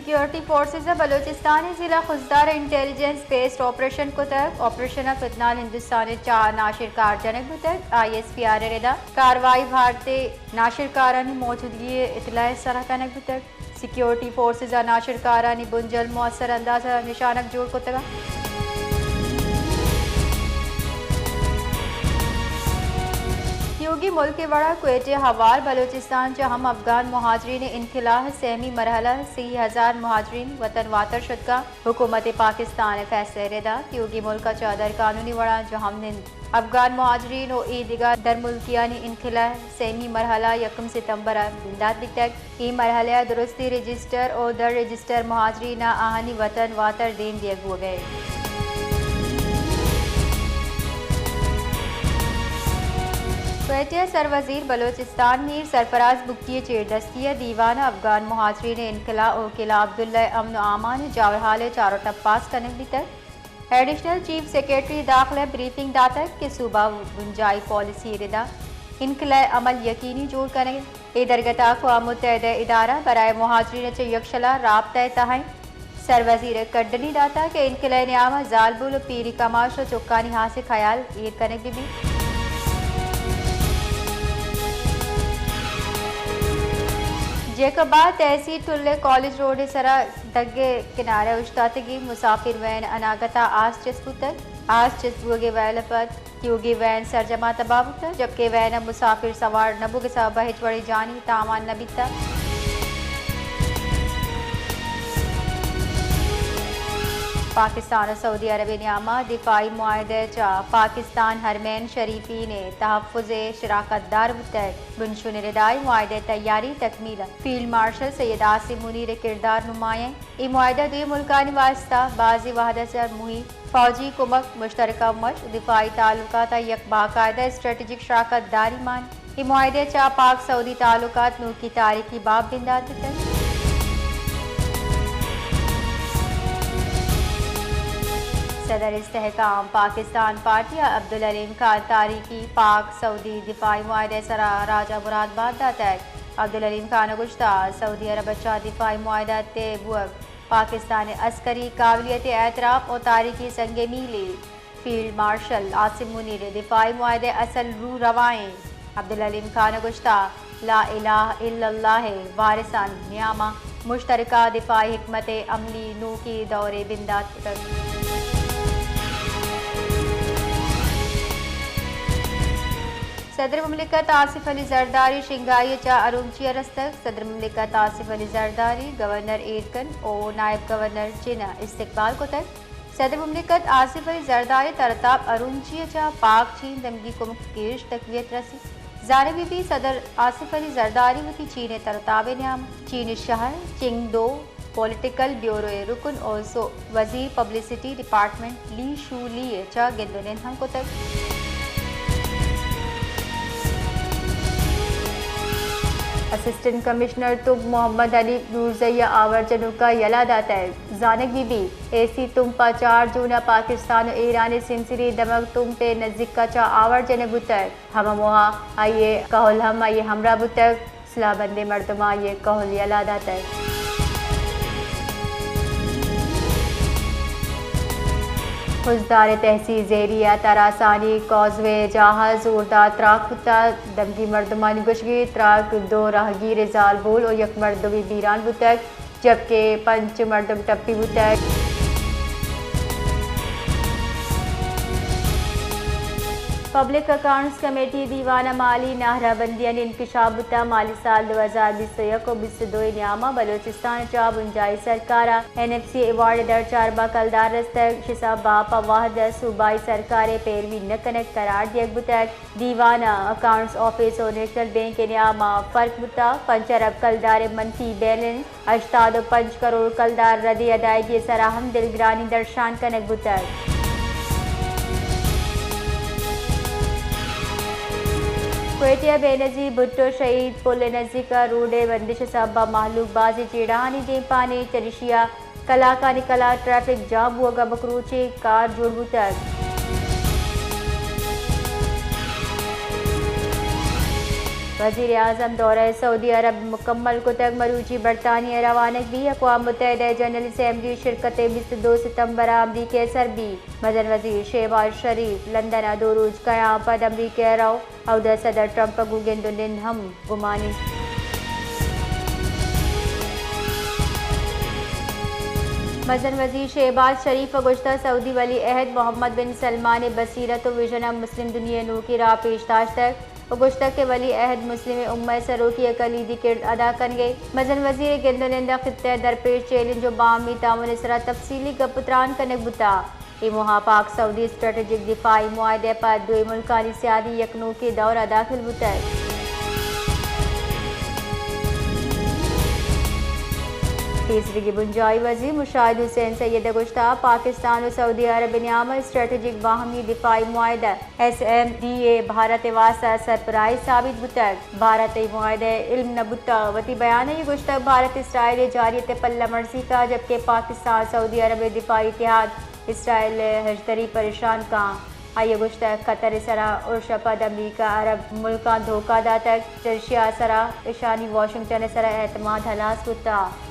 Security forces ءَ بلوچستان ءِ ضلع خضدار ءَ انٹیلیجنس بیسڈ آپریشن کتگ۔ آپریشن ءَ پتنال ہندوستان ءِ چہ ناشرکار جنگ بوتگ۔ آئی ایس پی آر ءِ ردا کاروائی بھارتی ناشرکارانی موجودگی ءِ اطلاع ءِ سرا کنگ بوتگ۔ سیکیورٹی فورسز ءَ ناشرکارانی بنجل مؤثر انداز ءَ نشانگ جوڑ کتگ۔ تیوگی ملک ءِ وڑا کوئٹہ ءِ ہوار بلوچستان چہ ہم افغان مہاجرین انخلاء ءِ سیمی مرحلہ ءَ سی ہزار مہاجرین وطن واتر شتگ اَنت۔ حکومت پاکستان ءِ فیصلہ ءِ ردا تیوگی ملک ءَ چہ در قانونی وڑا جہمنند افغان مہاجرین و اے دگہ درملکیانی انخلاء ءِ سیمی مرحلہ یکم ستمبر ءَ بندات بیتگ۔ اے مرحلہ ءَ درستی رجسٹر و در رجسٹر مہاجرین ءَ آہانی وطن واتر دیم دیگ بوگ ءَ انت۔ کوئٹہ ءِ سروزیر بلوچستان میر سرفراز بگٹی ءِ چیردستی ءَ دیوان ءَ افغان مہاجرین انخلاء و قلعہ عبداللہ ءِ امن و امان ءِ جاورحال ءِ چار و ٹپاس کنگ بیتگ۔ ایڈیشنل چیف سیکرٹری داخلہ ءَ بریفنگ داتگ کہ صوبہ بنجاہی پالیسی ءِ ردا انخلاء ءِ عمل یقینی جوڑ کنگ ءَ انت۔ اے درگت ءَ اقوام متحدہ ءِ ادارہ برائے مہاجرین ءَ چہ یکشلا رابطہ ءِ تہا انت۔ سروزیر ءَ کڈنی داتگ کہ انخلاء ءِ نیام ءَ زالبول و پیر کماش و چکانی ہاس ءِ خیال ایر کنگ بہ بیت۔ جیکب آباد تحصیل ٹل ءِ کالج روڈ ءِ سرا دگ ءِ کنارہ اوشتاتگیں مسافر وین اناگت ءَ آس چست بوتگ۔ آس چست بوگ ءِ ویل ءَ پد تیوگیں وین سرجم ءَ تباہ بوتگ، جبکہ وین ءَ مسافر سوار نہ بوگ ءِ سبب ءَ ہچ وڑیں جانی تاوان نہ بیتگ۔ پاکستان ءُ سعودی عرب ءِ نیام ءَ دفاعی معاہدہ ءَ چہ پاکستان حرمین شریفین ءِ تحفظ ءِ شراکت دار بوتگ۔ بنشون ءِ ردا اے معاہدہ ءِ تیاری تکمیل ءَ فیلڈ مارشل سید عاصم منیر ءِ کردار نمایاں۔ اے معاہدہ دوئیں ملکانی واستہ بازیں وہد ءَ سر مہم فوجی کمک، مشترکہ مشق، دفاعی تعلقات ءَ یک باقاعدہ اسٹریٹجک شراکت داری مان۔ اے معاہدہ ءَ چہ پاک سعودی تعلقات نوکی تاریخی باب بندات بوتگ۔ صدر استحکام پاکستان پارٹی ءَ عبدالحلیم خان تاریخی پاک سعودی دفاعی معاہدہ ءِ سرا راج ءَ مراد بات داتگ۔ عبدالحلیم خان ءَ گوشتگ سعودی عرب ءَ چہ دفاعی معاہدہ ءِ تہ بوگ پاکستان ءِ عسکری قابلیت ءِ اعتراف ءُ تاریخی سنگ میلے۔ فیلڈ مارشل عاصم منیر ءِ دفاعی معاہدہ ءِ اصل روح روا ایں۔ عبدالحلیم خان ءَ گوشتگ لا الہ الا اللہ ءِ وارثانی نیام ءَ مشترکہ دفاعی حکمت عملی نوکیں دورے بندات کتگ۔ صدر مملکت آصف علی زرداری شنگھائی ءَ چہ ارومچی ءَ رستگ۔ صدر مملکت آصف علی زرداری، گورنر ایرکن و نائب گورنر چین ءَ استقبال کتگ۔ صدر مملکت آصف علی زرداری ترتاب ارومچی ءَ چہ پاک چین دمگی کمک ءِ گیش تقویت رسی۔ زانگ بہ بیت صدر آصف علی زرداری وتی چین ءِ ترتاب ءِ نیام چین ءِ شہر چنگدو پولیٹیکل بیورو ءِ رکن و سو وزیر پبلسٹی ڈیپارٹمنٹ لی شو لی ءَ چہ گند ءُ نند ہم کتگ۔ اسسٹنٹ کمشنر تمپ محمد حنیف نورزئی ءَ آور جنوک ءَ یلہ داتگ۔ زانگ بہ بیت اے سی تمپ ءَ چار جون ءَ پاکستان ءُ ایران ءِ سیمسری دمگ تمپ ءِ نزیک ءَ چہ آور جنگ بوتگ۔ ہما موہ ءَ آئی ءِ کہول ہم آئی ءِ ہمراہ بوتگ۔ سلاہ بندیں مردماں آئی ءِ کہول یلہ داتگ۔ خضدار ءِ تحصیل زہری ءَ تراسانی کازوے ءِ جاہ ءَ زوردار تراک بوتگ۔ دمگی مردمانی گوشگ ءَ تراک ءَ دو راہگیر ءِ زالبول ءُ یک مردمے بیران بوتگ، جبکہ پنچ مردم ٹپی بوتگ۔ پبلک اکاؤنٹس کمیٹی ءِ دیوان ءَ مالی ناہرہ بندیانی انکشاف بوتگ۔ مالی سال دو ہزار بیست ءُ یک ءُ بیست ءُ دو ءِ نیام ءَ بلوچستان ءَ چہ بنجاہی سرکار ءَ این ایف سی ایوارڈ ءِ درچار ءَ کلدار رستگ۔ شش سد ءُ باپ ءَ وہد ءَ صوبائی سرکار ءِ پیروی نہ کنگ قرار دیگ بوتگ۔ دیوان ءَ اکاؤنٹس آفس ءُ نیشنل بینک ءِ نیام ءَ فرق بوتگ۔ پنچ ارب کلدار ءِ منفی بیلنس، ہشتاد ءُ پنچ کروڑ کلدار ردیں ادائیگی ءِ سرا ہم دلگرانی درشان کنگ بوتگ۔ کوئٹہ ءِ بے نظیر بھٹو شہید پل ءِ نزیک ءَ روڈ ءِ بندش ءِ سبب ءَ مہلوک بازیں جیڑہانی دیمپان ایں، چریشی ءَ کلاکانی کلاک ٹریفک جام بوگ ءَ مکروچیں کار جوڑ بوتگ۔ وزیر اعظم دورہ سعودی عرب مکمل کتگ، مروچی برطانیہ ء روانگ بی، اقوام متحدہ ء جنرل اسمبلی شرکت ء بیست ء دو ستمبر ء امریکہ ء سر بی۔ مزن وزیر شہباز شریف لندن ء دو روچ کیاں پد امریکہ ء رو، اود ء صدر ٹرمپ ء گوں گند ء نند ہم گمان انت۔ مزن وزیر شہباز شریف ء گوشتگ، سعودی ولی عہد محمد بن سلمان ء بصیرت ء وژن ء مسلم دنیا ء نوکیں راہ پیش داشتگ۔ ء گوشتگ کہ ولی عہد مسلم امہ ء سروکی ء کلیدی کرد ادا کنگ ء۔ مزن وزیر ء گند ء نند ء خطہ ء درپیش چیلنج ء باہمی تعاون ء سرا تفصیلی گپ ء تران کنگ بوتگ۔ اے موہ ء پاک سعودی اسٹریٹجک دفاعی معاہدہ ء پد دوئیں ملکانی سیادی یک نوکیں دور ء داخل بوتگ۔ پیسریگیں بنجاہی وزیر مشاہد حسین سید ء گوشتگ، پاکستان ء سعودی عرب ء نیام ء اسٹریٹجک باہمی دفاعی معاہدہ S M D A Bharat ء واستہ سرپراز ثابت بوتگ۔ بھارت ء اے معاہدہ ء علم نہ بوتگ۔ وتی بیان ء گوشتگ، بھارت اسرائیل ء جارحیت ء پلہ مرزی کا، جبکہ پاکستان سعودی عرب ء دفاعی اتحاد اسرائیل ء ہژدری پریشان کاں۔ آئی ء گوشتگ، قطر ء سرا ارش ء پد امریکہ ء عرب ملکاں دھوکہ داتگ، رشیا ء سرا اشانی واشنگٹن ء سرا اعتماد ہلاس بوتگ۔